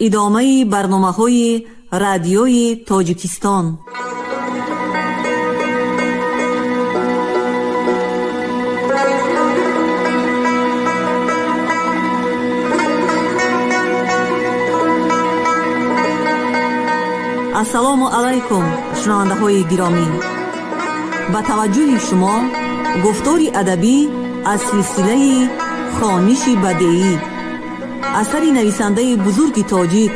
Идомаи барномаҳои Радиои Тоҷикистон. Ассалому алайкум, шунавандаҳои гиромӣ. Ба таваҷҷӯҳи шумо гуфтори адабӣ аз силсилаи «Хониши бадеӣ», асари нависандаи бузурги тоҷик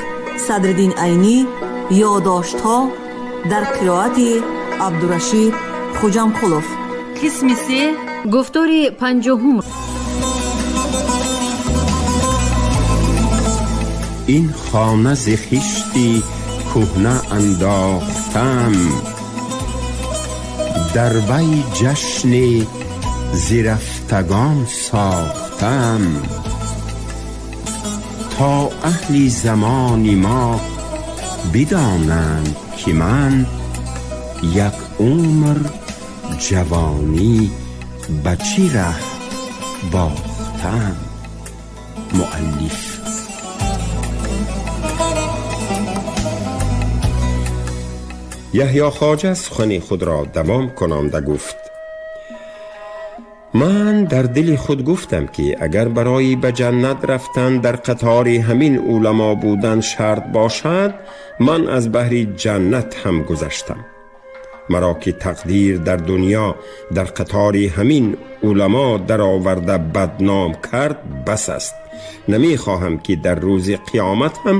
Садриддин Айнӣ, «Ёдоштҳо», дар қироати Абдурашид Хуҷамқулов. Қисми се, гуфтори 50-ум. Ин хона зи хишти кӯҳна андохтам, дар вай ҷашни зирафтагон сохтам, то аҳли замони мо бидонанд, ки ман як умр ҷавонӣ ба чӣ раҳ бохтам. Муаллиф. Яҳё Хоҷа сухани худро давом кунонда гуфт: ман дар дили худ гуфтам, ки агар барои ба ҷаннат рафтан дар қатори ҳамин уламо будан шарт бошад, ман аз баҳри ҷаннат ҳам гузаштам. Маро ки тақдир дар дунё дар қатори ҳамин уламо дароварда бадном кард, бас аст. Намехоҳам, ки дар рӯзи қиёмат ҳам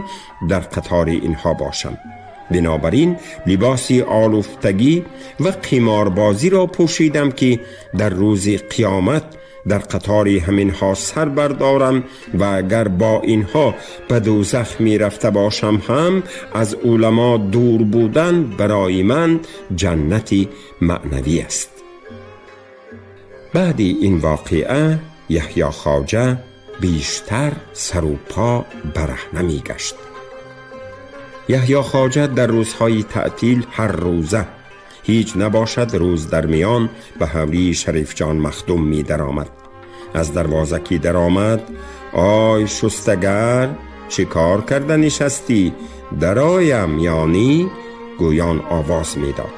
дар қатори инҳо бошам. Бинобар ин либоси олуфтагӣ ва қиморбозиро пӯшидам, ки дар рӯзи қиёмат дар қатори ҳаминҳо сар бардорам ва агар бо инҳо ба дӯзах мерафта бошам ҳам, аз уламо дур будан барои ман ҷаннати маънавӣ аст. Баъди ин воқеа Яҳё Хоҷа бештар сару по бараҳна мегашт. Яҳё Хоҷа дар рӯзҳои таътил ҳар рӯза, ҳеҷ набошад рӯз дар миён, ба ҳавлии Шарифҷон Махдум медаромад. Аз дарвоза ки даромад: «Ой шустагар, чӣ кор карда нишастӣ? Дароям ёнӣ?» гӯён овоз медод.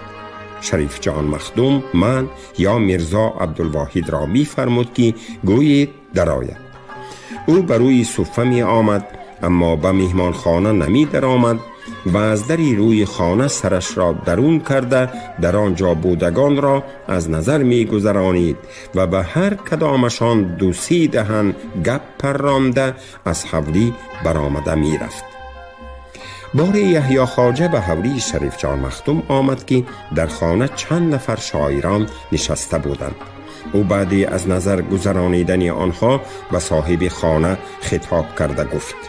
Шарифҷон Махдум ман ё Мирзо Абдулвоҳидро мефармуд, ки гӯед дарояд. Ӯ ба рӯи суффа меомад, аммо ба меҳмонхона намедаромад ва аз дари рӯи хона сарашро дарун карда, дар он ҷо будагонро аз назар мегузаронид ва ба ҳар кадомашон ду-се даҳан гап парронда, аз ҳавлӣ баромада мерафт. Боре Яҳё Хоҷа ба ҳавлии Шарифҷон Махдум омад, ки дар хона чанд нафар шоирон нишаста буданд. Ӯ баъди аз назар гузаронидани онҳо ба соҳиби хона хитоб карда гуфт: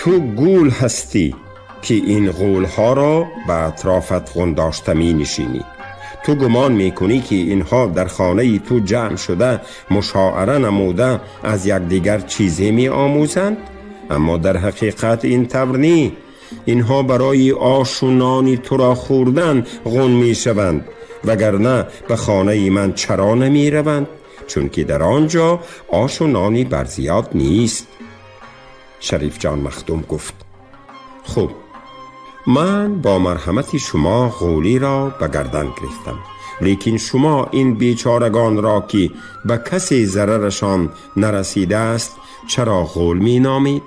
«Ту гул ҳастӣ, ки ин ғулҳоро ба атрофат ғундошта менишинӣ. Ту гумон мекунӣ, ки инҳо дар хонаи ту ҷамъ шуда, мушоара намуда, аз якдигар чизе меомӯзанд, аммо дар ҳақиқат ин тавр нӣ. Инҳо барои ошу нони туро хӯрдан ғун мешаванд, вагарна ба хонаи ман чаро намераванд? Чунки дар он ҷо ошу нони барзиёд нест». Шарифҷон Махдум гуфт: «Хуб, ман бо марҳамати шумо ғулиро ба гардан гирифтам, лекин шумо ин бечорагонро, ки ба касе зарарашон нарасидааст, чаро ғул меномед?»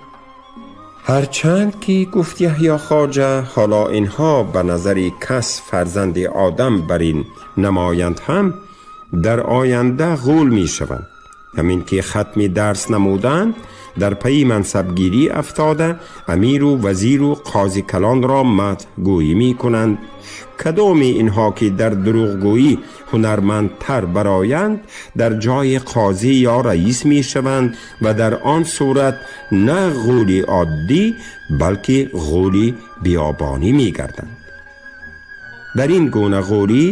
Ҳарчанд ки, гуфт Яҳё Хоҷа, ҳоло инҳо ба назари кас фарзанди одам бар ин намоянд ҳам, дар оянда ғул мешаванд. Ҳамин ки хатми дарс намуданд, дар пайи мансабгирӣ афтода, амиру вазиру қози калонро мадҳгӯӣ мекунанд. Кадоми инҳо ки дар дурӯғгӯӣ ҳунармандтар бароянд, дар ҷои қозӣ ё раис мешаванд ва дар он сурат на ғули оддӣ, балки ғули биёбонӣ мегарданд. Дар ин гуна ғулӣ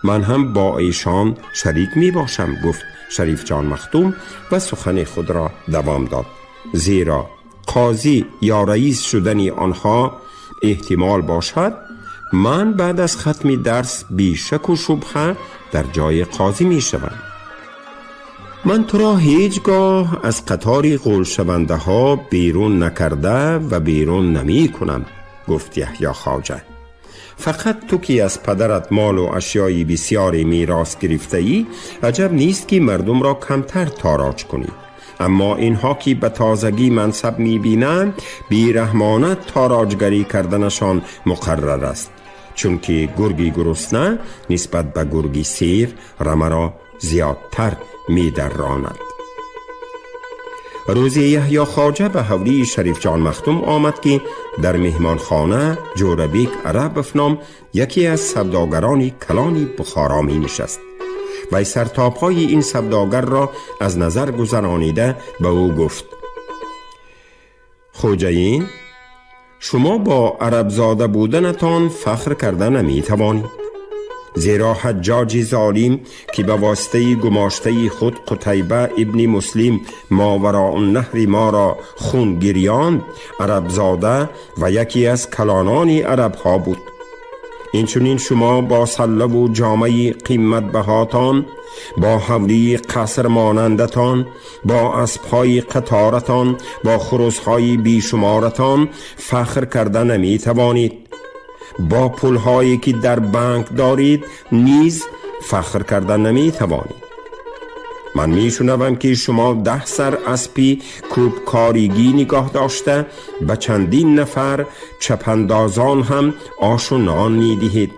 ман ҳам бо эшон шарик мебошам». Гуфт Шарифҷон Махдум ва сухани худро давом дод: «Зеро қозӣ ё раис шудани онҳо эҳтимол бошад, ман баъд аз хатми дарс бешаку шубҳа дар ҷои қозӣ мешавам. من تو را هیچگاه از قطار غول شونده ها بیرون نکرده و بیرون نمی کنم، گفت یحیی خواجه. فقط تو که از پدرت مال و اشیای بسیاری میراث گرفته ای، عجب نیست که مردم را کمتر تاراج کنی. اما اینها که به تازگی منصب میبینند، بیرحمانه تاراجگری کردنشان مقرر است، چون که گرگی گرسنه نسبت به گرگی سیر رمه را زیادتر میدراند. روزی یحیی خواجه به حولی شریف جان مخدوم آمد که در مهمانخانه جوربیک عربف نام یکی از سوداگران کلان بخارا می نشست. وی سرتاپای این سوداگر را از نظر گذرانیده به او گفت: خوجه‌این، شما با عرب زاده بودنتان فخر کرده نمی توانید، زیرا حجاج ظالم که به واسطه گماشته خود قتیبه ابن مسلم ماوراء النهر ما را خون گریاند، عرب زاده و یکی از کلانان عرب ها بود. اینچنین شما با سله و جامه قیمت بهاتان، با حولی قصر مانندتان، با اسبهای قطارتان، با خروسهای بیشمارتان فخر کرده نمی توانید. با پولهایی که در بانک دارید نیز فخر کرده نمی توانید. من می شنوم که شما 10 سر اسپی کوبکاریگی نگاه داشته به چندین نفر چپندازان هم آش و نان می دهید.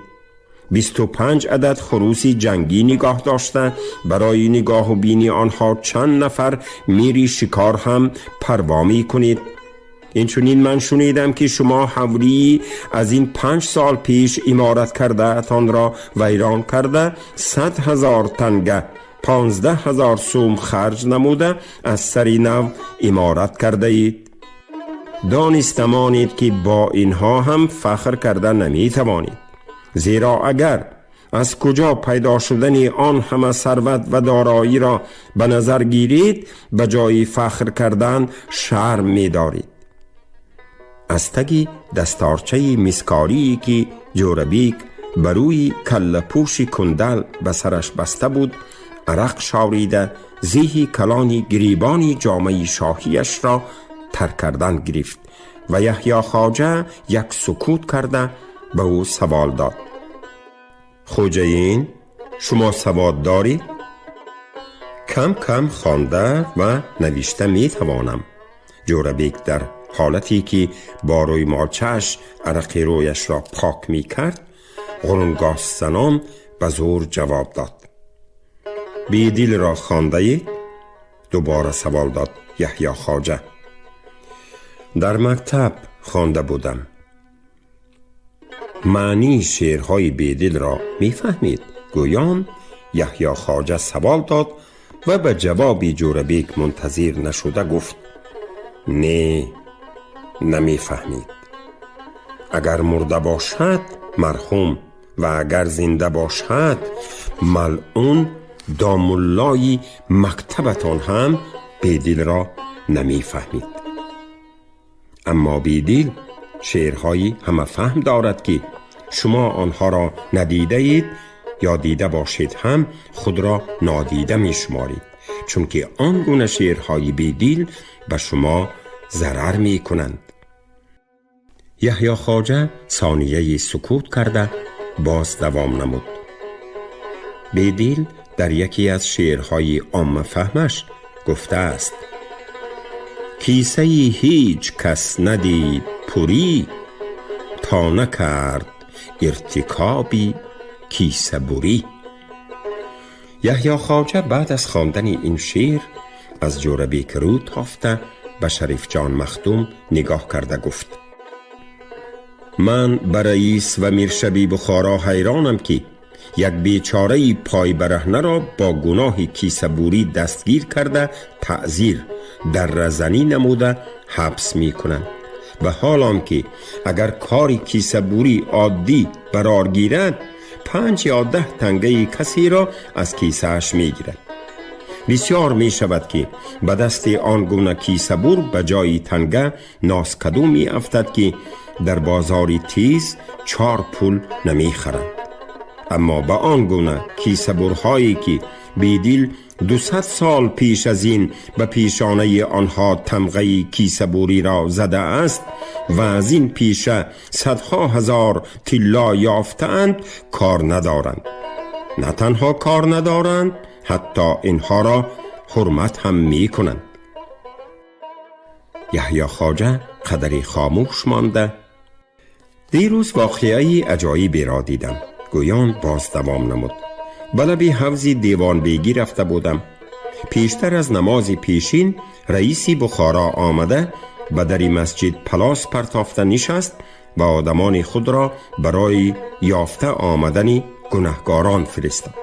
25 عدد خروس جنگی نگاه داشته برای نگاه و بینی آنها چند نفر میری شکار هم پروا می کنید. اینچنین من شنیدم که شما حولی از این 5 سال پیش عمارت کرده اتان را ویران کرده 100,000 تنگه 15,000 سوم خرج نموده از سری نو عمارت کرده اید. دانستمانید که با اینها هم فخر کرده نمی توانید، زیرا اگر از کجا پیدا شدن آن همه ثروت و دارایی را به نظر گیرید، به جای فخر کردن شرم می دارید. از تگی دستارچه مسکاری که جوربیک بر روی کله پوش کندل به سرش بسته بود، عرق شاریده زیهی کلانی گریبانی جامه شاهیش را تر کردن گرفت و یحیی خواجه یک سکوت کرده به او سوال داد: خوجه‌این، شما سواد دارید؟ کم کم خوانده و نوشته می توانم. جوربیک در حالتی که با روی مالچش عرق رویش را پاک می کرد، غرنگاس زنان به زور جواب داد: بیدل را خوانده اید؟ دوباره سوال داد یحیی خواجه. در مکتب خوانده بودم. معنی شعرهای بیدل را میفهمید؟ گویان یحیی خواجه سوال داد و به جواب جوربیک منتظر نشده گفت: نه، نمیفهمید. اگر مرده باشد مرحوم و اگر زنده باشد ملعون، دامولای مکتبتان هم بیدل را نمیفهمید. اما بیدل شعرهایی همه فهم دارد که شما آنها را ندیده اید یا دیده باشید هم خود را نادیده می شمارید، چون که آن گونه شعرهای بیدل به شما ضرر می کنند. یحیی خواجه ثانیه سکوت کرده باز دوام نمود: بیدل در یکی از شعرهای عامه فهمش گفته است: کیسه هیچ کس ندید پری، تا نکرد ارتکابی کیسه بری. یحیی خواجه بعد از خواندن این شعر از جوربیک رو تافته به شریف جان مخدوم نگاه کرده گفت: من به رئیس و میرشبی بخارا حیرانم که یک بیچاره پای برهنه را با گناه کیسه بوری دستگیر کرده، تعزیر در رزنی نموده حبس می کنند و حالان که اگر کاری کیسه بوری عادی برار گیرد، 5 یا 10 تنگه کسی را از کیسه اش می گیرد. بسیار می شود که به دست آن گونه کیسه بور به جای تنگه ناسکدو می افتد که در بازار تیز 4 پول نمی خرند. اما به آن گونه کیسه بورهایی که بیدل 200 سال پیش از این به پیشانه آنها تمغه کیسه‌بوری را زده است و از این پیشه صدها هزار طلا یافتند کار ندارند. نه تنها کار ندارند، حتی اینها را حرمت هم می کنند. یحیی خواجه قدری خاموش مانده. دیروز واقعه عجایبی را دیدم. گویان باز دوام نمود. به لب حوض دیوان بیگی رفته بودم. پیشتر از نماز پیشین رئیسی بخارا آمده به در مسجد پلاس پرتافته نشست و آدمان خود را برای یافته آمدن گنهگاران فرستاد.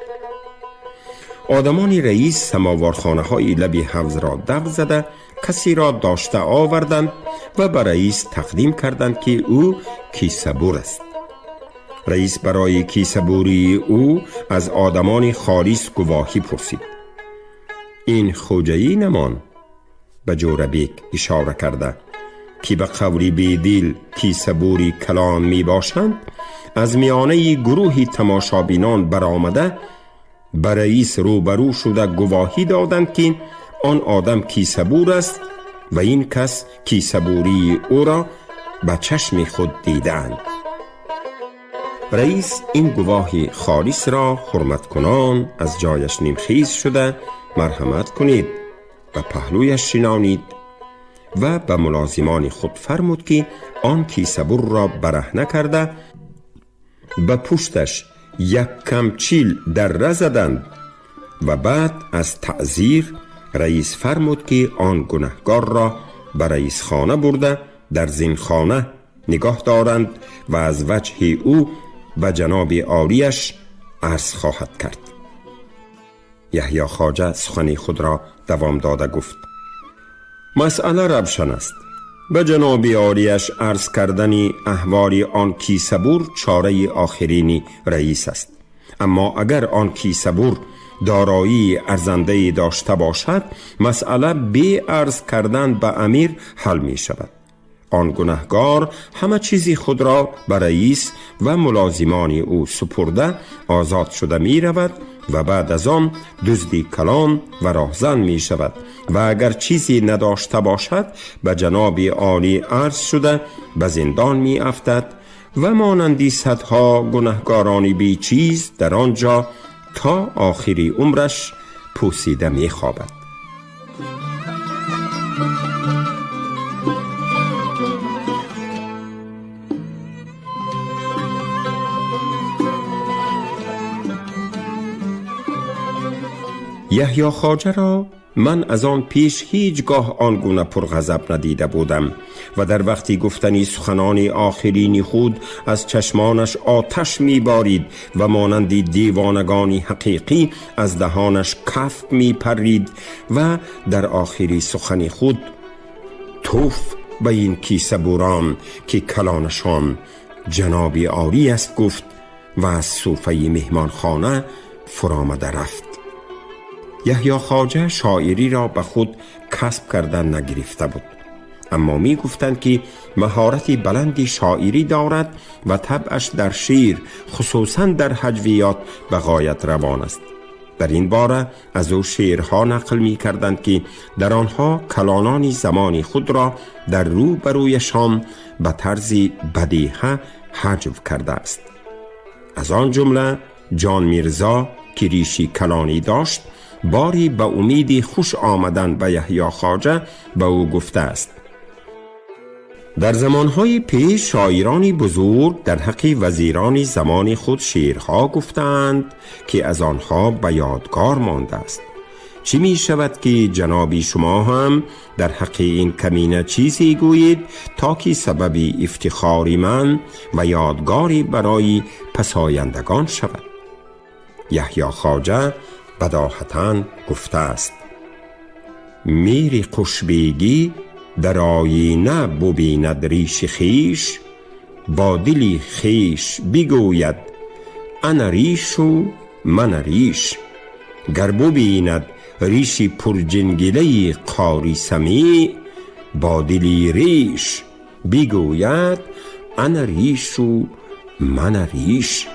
آدمان رئیس سماوارخانه های لب حوض را دو زده کسی را داشته آوردند و به رئیس تقدیم کردند که او کیسه‌بور است. رئیس برای کیسه‌بوری او از آدمان خالص گواهی پرسید. این خوجه‌ای نمان به جوربیک اشاره کرده که به قولی بیدل کیسه‌بوری کلان می باشند، از میانه گروهی تماشابینان برآمده به رئیس روبرو شده گواهی دادند که آن آدم کیسه‌بور است و این کس کیسه‌بوری او را به چشم خود دیدند. رئیس این گواهی خالص را حرمت کنان از جایش نیمخیز شده مرحمت کنید و پهلویش شنانید و به ملازمان خود فرمود که آن کیسه‌بور را برهنه کرده به پشتش یک کمچیل دره زدند و بعد از تعزیر رئیس فرمود که آن گنهگار را به رئیس خانه برده در زینخانه نگاه دارند و از وجه او به جناب عالیش عرض خواهد کرد. یحیی خواجه سخن خود را دوام داده گفت: مسئله روشن است. به جناب عالیش عرض کردن احوال آن کیسه‌بور چاره آخرین رئیس است. اما اگر آن کیسه‌بور دارایی ارزنده داشته باشد، مسئله بی عرض کردن به امیر حل می شود. آن گنهگار همه چیزی خود را به رئیس و ملازمان او سپرده آزاد شده می رود و بعد از آن دزدی کلان و راهزن می شود و اگر چیزی نداشته باشد به جناب عالی عرض شده به زندان می افتد و مانندی صدها گنهگاران بی چیز در آنجا تا آخری عمرش پوسیده می خوابد. یحیی خواجه را من از آن پیش هیچگاه آنگونه پرغضب ندیده بودم و در وقتی گفتنی سخنان آخرین خود از چشمانش آتش می‌بارید و مانند دیوانگانی حقیقی از دهانش کف می‌پرید و در آخری سخن خود توف به این کیسه‌بوران که کلانشان جناب عالی است گفت و از صوفه مهمانخانه فرامده رفت. یحیی خواجه شاعری را به خود کسب کردن نگرفته بود، اما می گفتند که مهارت بلندی شاعری دارد و طبعش در شعر خصوصا در هجویات به غایت روان است. در این باره از او شعرها نقل می کردند که در آنها کلانان زمان خود را در رو بروی شام به طرز بدیهه هجو کرده است. از آن جمله جان میرزا که ریشی کلانی داشت، باری به امید خوش آمدن به یحیی خواجه به او گفته است: در زمانهای پیش شاعران بزرگ در حق وزیران زمان خود شعرها گفتند که از آنها به یادگار مانده است. چی می شود که جناب شما هم در حق این کمینه چیزی گویید تا که سبب افتخار من و یادگاری برای پسایندگان شود؟ یحیی خواجه بداهتاً گفته است: میری خوشبیگی در آیینه ببیند ریش خویش، با دل خویش بگوید انا ریش و من ریش. گر ببیند ریش پرجنگله قاری سمیع، با دل ریش بگوید انا ریش و من ریش.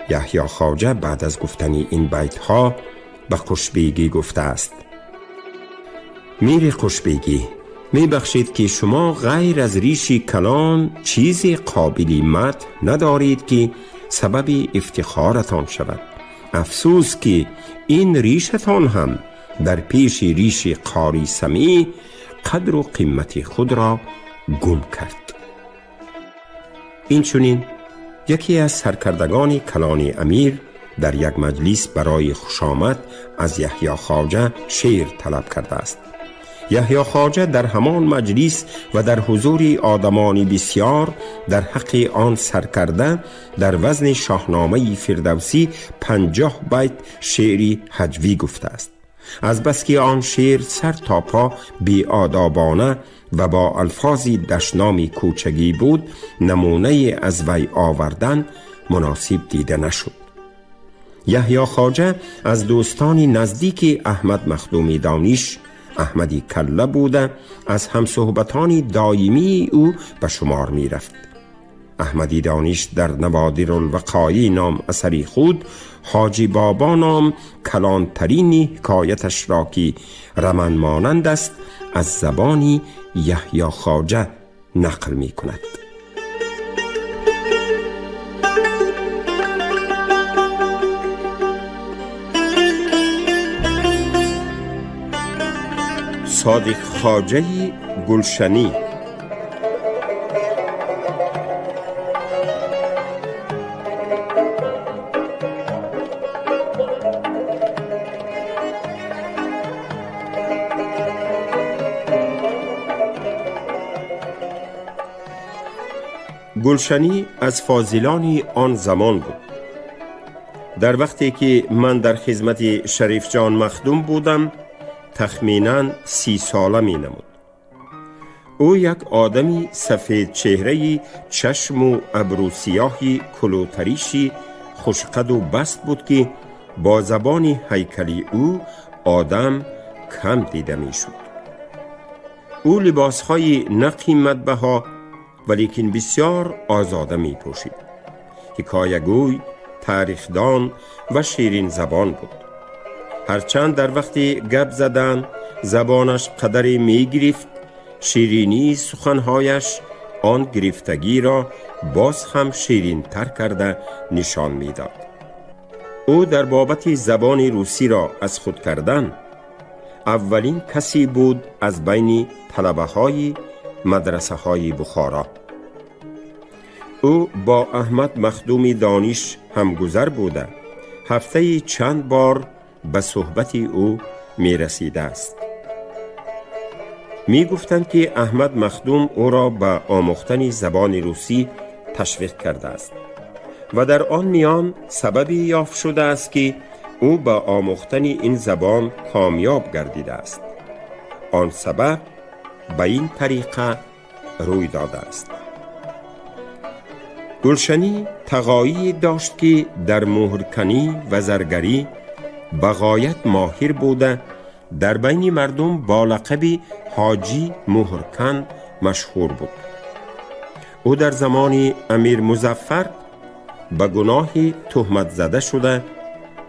یحیی خواجه بعد از گفتن این بیت ها به قشبیگی گفته است: میر قشبیگی، می بخشید که شما غیر از ریشی کلان چیزی قابلی مدح ندارید که سبب افتخارتان شود. افسوس که این ریشتان هم در پیش ریش قاری سمیع قدر و قیمت خود را گم کرد. این چنین یکی از سرکردگان کلان امیر در یک مجلس برای خوشامد از یحیی خواجه شعر طلب کرده است. یحیی خواجه در همان مجلس و در حضور آدمان بسیار در حق آن سرکرده در وزن شاهنامه فردوسی 50 بیت شعری هجوی گفته است. از بس که آن شعر سر تا پا بی‌آدابانه و با الفاظ دشنامی کوچگی بود، نمونه از وی آوردن مناسب دیده نشد. یحیی خواجه از دوستان نزدیک احمد مخدومی دانش، احمدی کله بوده، از همصحبتان دائمی او به شمار می رفت. احمدی دانش در نوادر الوقایی نام اثری خود حاجی بابا نام کلانترین حکایتش را که رمن مانند است از زبان یحیی خواجه نقل می کند. صادق خواجه گلشنی. گلشنی از فاضلان آن زمان بود. در وقتی که من در خدمت شریف جان مخدوم بودم تخمیناً 30 ساله می نمود. او یک آدمی سفید چهره‌ای، چشم و ابرو سیاهی، کلوتریشی، خوشقد و بست بود که با زبان هیکلی او آدم کم دیده می شد. او لباسهای نه قیمت بها ولیکن بسیار آزاده می پوشید. حکایه‌گوی، تاریخدان و شیرین زبان بود. هرچند در وقت گپ زدن زبانش قدری می گرفت، شیرینی سخنهایش آن گرفتگی را باز هم شیرین تر کرده نشان می داد. او در بابت زبان روسی را از خود کردن اولین کسی بود از بین طلبه های مدرسه های بخارا. او با احمد مخدوم دانش همگذر بوده، هفته چند بار به صحبت او می رسیده است. می گفتند که احمد مخدوم او را به آموختن زبان روسی تشویق کرده است و در آن میان سببی یافت شده است که او به آموختن این زبان کامیاب گردیده است. آن سبب به این طریقه روی داده است. گلشنی تقایی داشت که در مهرکنی و زرگری بغایت ماهر بوده، در بین مردم با لقب حاجی مهرکن مشهور بود. او در زمان امیر مظفر به گناه تهمت زده شده،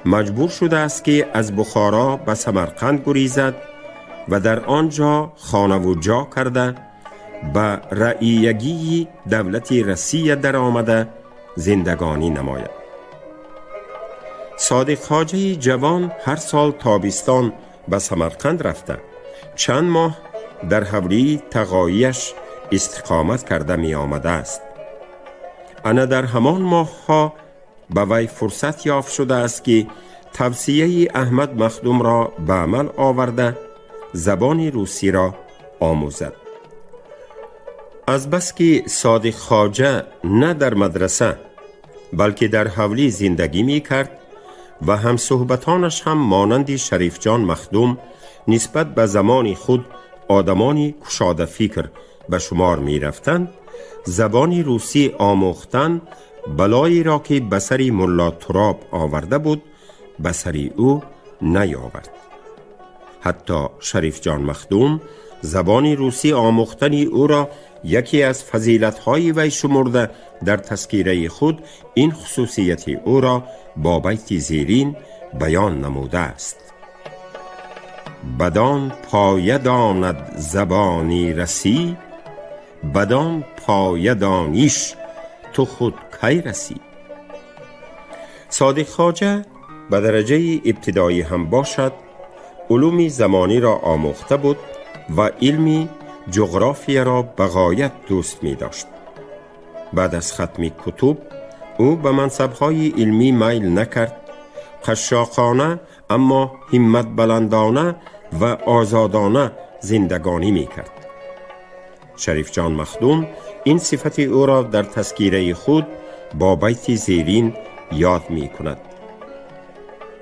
مجبور شده است که از بخارا به سمرقند گریزد و در آنجا خانه و جا کرده به رعیگی دولت رسیه در آمده زندگانی نماید. صادق خواجه جوان هر سال تابستان به سمرقند رفته، چند ماه در حولی تقاییش استقامت کرده می آمده است. انا در همان ماه ها به وی فرصت یافت شده است که توصیه احمد مخدوم را به عمل آورده زبان روسی را آموزد. از بس که صادق خواجه نه در مدرسه بلکه در حولی زندگی می کرد و هم صحبتانش هم مانند شریف جان مخدوم نسبت به زمان خود آدمانی کشاده فکر به شمار می رفتند، زبان روسی آموختن بلایی را که به سر ملا تراب آورده بود به سر او نیاورد. حتی شریف جان مخدوم زبان روسی آموختن او را یکی از فضیلت‌های وی شمرده در تذکیره خود این خصوصیت او را با بیت زیرین بیان نموده است: بدان پایه داند زبانی رسی، بدان پایه دانیش تو خود کی رسی. صادق خواجه به درجه ابتدایی هم باشد علوم زمانی را آموخته بود و علم جغرافیا را به غایت دوست می داشت. بعد از ختم کتب او به منصب‌های علمی میل نکرد. قشاقانه اما همت بلندانه و آزادانه زندگانی می کرد. شریف جان مخدوم این صفت او را در تذکیره خود با بیت زیرین یاد می کند: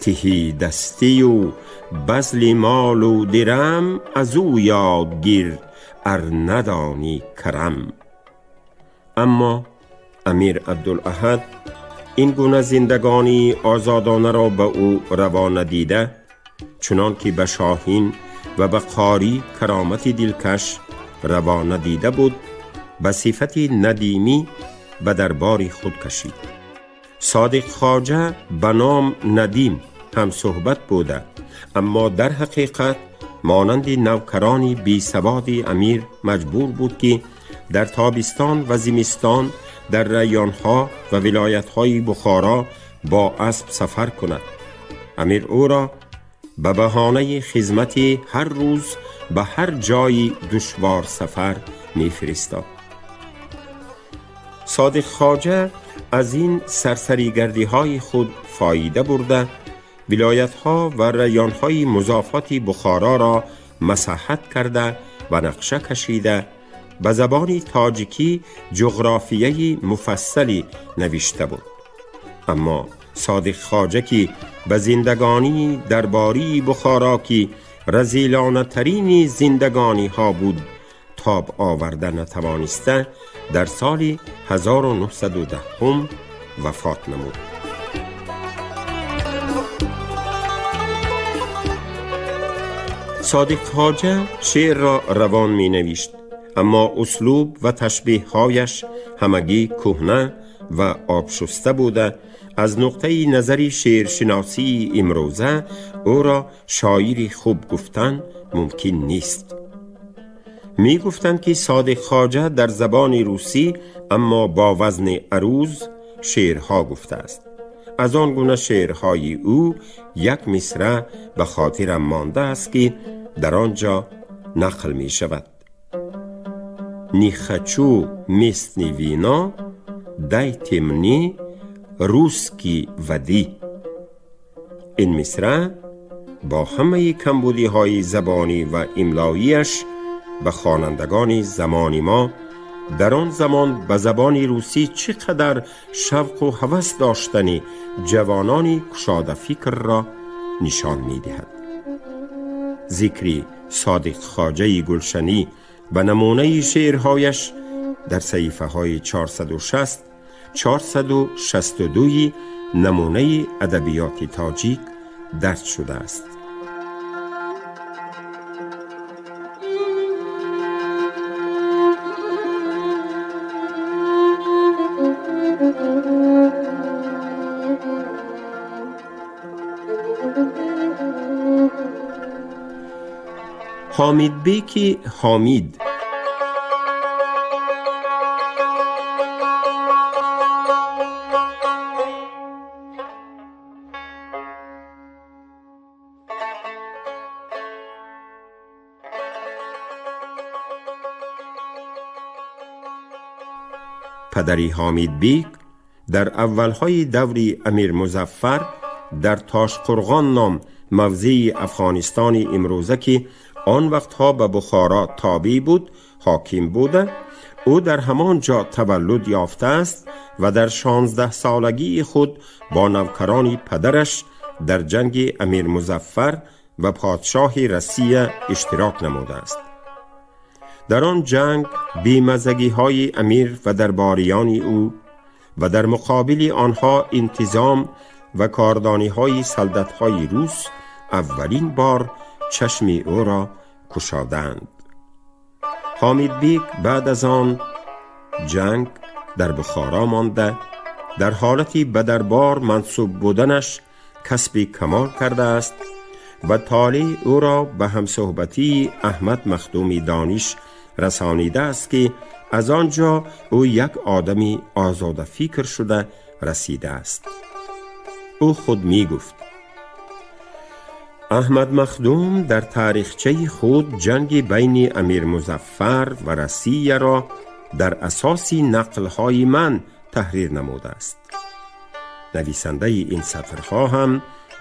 تهی دستی و بذل مال و درم، از او یاد گیر ار ندانی کرم. اما امیر عبدالاحد این گونه زندگانی آزادانه را به او روا ندیده، چنان که به شاهین و به قاری کرامت دلکش روا ندیده بود، به صفت ندیمی به دربار خود کشید. صادق خواجه به نام ندیم هم صحبت بوده، اما در حقیقت مانند نوکران بی سواد امیر مجبور بود که در تابستان و زمستان در ریانها و ولایت‌های بخارا با اسب سفر کند. امیر او را به بهانه خدمت هر روز به هر جای دشوار سفر می‌فرستاد. صادق خواجه از این سرسری‌گردی‌های خود فایده برده، ولایت‌ها و ریان‌های مضافات بخارا را مساحت کرده و نقشه کشیده، به زبان تاجیکی جغرافیای مفصلی نوشته بود. اما صادق خواجه که به زندگانی درباری بخارا که رذیلانه ترین زندگانی ها بود تاب آورده نتوانسته، در سال 1910 وفات نمود. صادق خواجه شعر را روان می نوشت، اما اسلوب و تشبیه هایش همگی کهنه و آبشسته بوده. از نقطه نظر شعرشناسی امروزه او را شاعری خوب گفتن ممکن نیست. می گفتند که صادق خواجه در زبان روسی اما با وزن عروض شعرها گفته است. از آن گونه شعرهای او یک مصرع به خاطرم مانده است که در آنجا نقل می شود: Не хочу местный вино, дайте мне русский воды. این مصرع با همه کمبودی های زبانی و املاییش به خوانندگان زمان ما در آن زمان به زبان روسی چقدر شوق و هوس داشتن جوانان کشاده فکر را نشان می دهد. ذکر صادق خواجه گلشنی و نمونه شعرهایش در صحیفه های 460 462 نمونه ادبیات تاجیک درج شده است. حامد بیک حامد پدری حامد بیک در اولهای دوری امیر مظفر در تاشقرغان نام موضع افغانستان امروزه که آن وقتها به بخارا تابع بود حاکم بوده. او در همان جا تولد یافته است و در 16 سالگی خود با نوکران پدرش در جنگ امیر مظفر و پادشاه روسیه اشتراک نموده است. در آن جنگ بیمزگی های امیر و درباریان او و در مقابل آنها انتظام و کاردانی های سلطنت های روس اولین بار چشم او را گشادند. Ҳомидбек баъд аз он ҷанг дар Бухоро монда, дар ҳолати ба дарбор мансуб буданаш касби камол кардааст ва толеъ ӯро ба ҳамсӯҳбатии Аҳмад Махдуми Дониш расонидааст, ки аз он ҷо ӯ як одами озодафикр шуда расидааст. Ӯ худ мегуфт: Аҳмад Махдум дар таърихчаи худ ҷанги байни Амир Музаффар ва Россияро дар асоси нақлҳои ман таҳрир намудааст. Нависандаи ин сатрҳо ҳам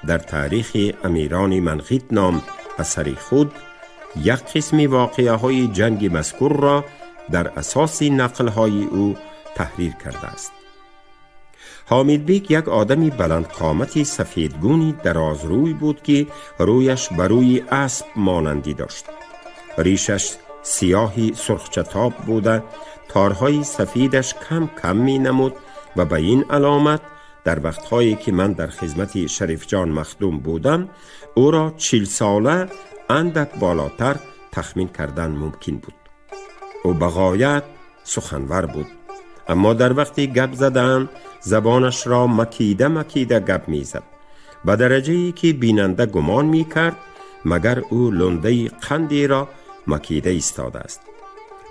дар таърихи амирони Манғит ном асари худ як қисми воқеаҳои ҷанги мазкурро дар асоси нақлҳои ӯ таҳрир кардааст. Ҳомидбек як одами баландқомати сафедгуни дарозрӯй буд, ки рӯяш ба рӯи асп монандӣ дошт. Ришаш сиёҳи сурхчатоб буда, торҳои сафедаш кам кам менамуд ва ба ин аломат дар вақтҳое ки ман дар хизмати Шарифҷон Махдум будам, ӯро 40 сола андак болотар тахмин кардан мумкин буд. Ӯ ба ғоят суханвар буд, аммо дар вақти гап задан забонашро макида макида гап мезад, ба дараҷае ки бинанда гумон мекард, магар ӯ лундаи қандеро макида истодааст.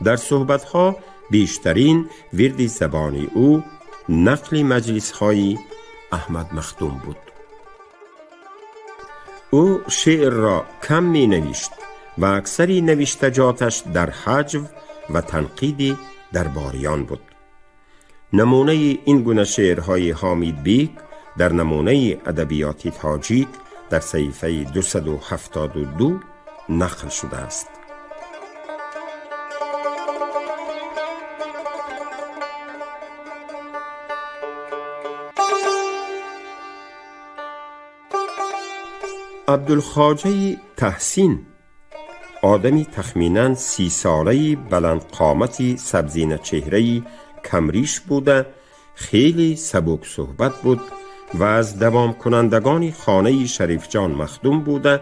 Дар суҳбатҳо бештарин вирди забони ӯ нақли маҷлисҳои Аҳмад Махдум буд. Ӯ шеърро кам менавишт ва аксари навиштаҷоташ дар ҳаҷв ва танқиди дарбориён буд. Намунаи ин гуна шеърҳои Ҳомидбек дар намунаи адабиёти тоҷик дар саҳифаи 272 нақл шудааст. Абдулхоҷаи Таҳсин одами тахминан 30 солаи баландқомати сабзиначеҳраи камриш буда, хеле сабуксӯҳбат буд ва аз давомкунандагони хонаи Шарифҷон Махдум буда,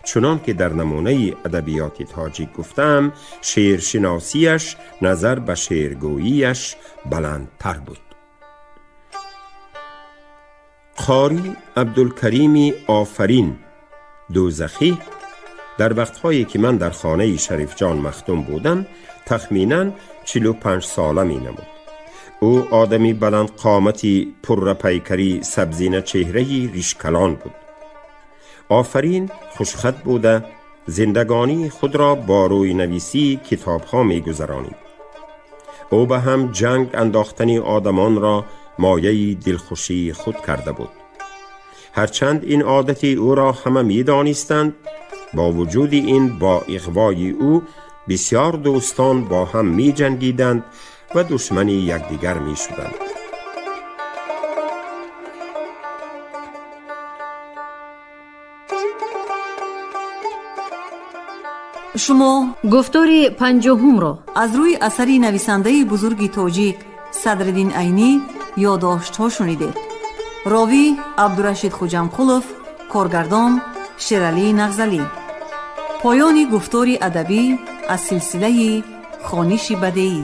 чунон ки дар намунаи адабиёти тоҷик гуфтаам, шеършиносиаш назар ба шеъргӯияш баландтар буд. Қорӣ Абдулкарими Офарин Дӯзахӣ дар вақтҳое ки ман дар хонаи Шарифҷон Махдум будам, тахминан 45 сола менамуд. Ӯ одами баландқомати пуррапайкари сабзиначеҳраи ришкалон буд. Офарин хушхат буда, зиндагонии худро бо рӯйнависии китобҳо мегузаронид. Ӯ ба ҳам ҷанг андохтани одамонро мояи дилхушии худ карда буд. Ҳарчанд ин одати ӯро ҳама медонистанд, бо вуҷуди ин бо иғвои ӯ бисёр дӯстон бо ҳам меҷангиданд ва душмани якдигар мешуданд. Шумо гуфтори 50-умро аз рӯи асари нависандаи бузурги тоҷик Садриддин Айнӣ ёдоштҳо шунидед. Ровӣ Абдурашид Хуҷамқулов, коргардон Шералӣ Нағзалӣ. Поёни гуфтори адабӣ аз силсилаи хониши бадеӣ.